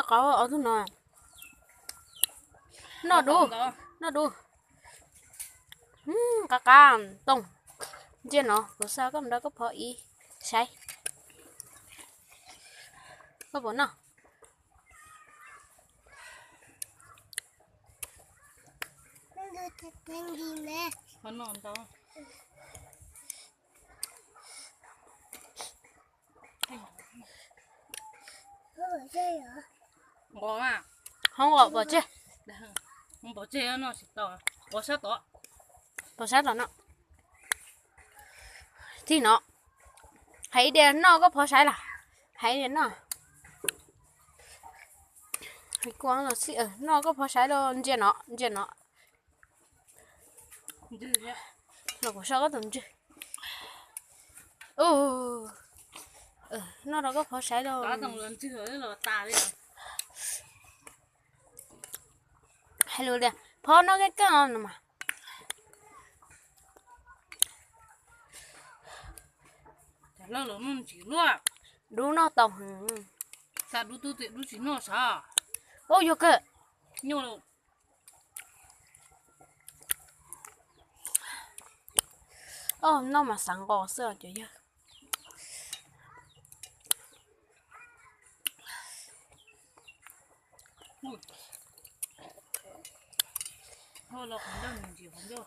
Qau ob tug no. Noj dub, noj dub. Qab qab tooj. Ntsia no, kuv xa koj mus rau koj phov ib saib. Koj puas noj? Nqos, hov nqos pov tseg. Pov tseg, pov sab tom, pov sab tom no. Txij no, hais ib diav noj koj phov saib los? Hais ib diav noj. Hais kuv los xij, noj koj phov saib los? Ntsia no, ntsia no. Los kuv so koj tus ntswg. Noj rau koj phov saib los? Hais lus tias phov noj koj koj no mas. Dub noj tau heev. Ub, yog kawg. Noj mas xav nqos xwb os cov yawg. Los qhov ncauj, ntsia qhov ncauj.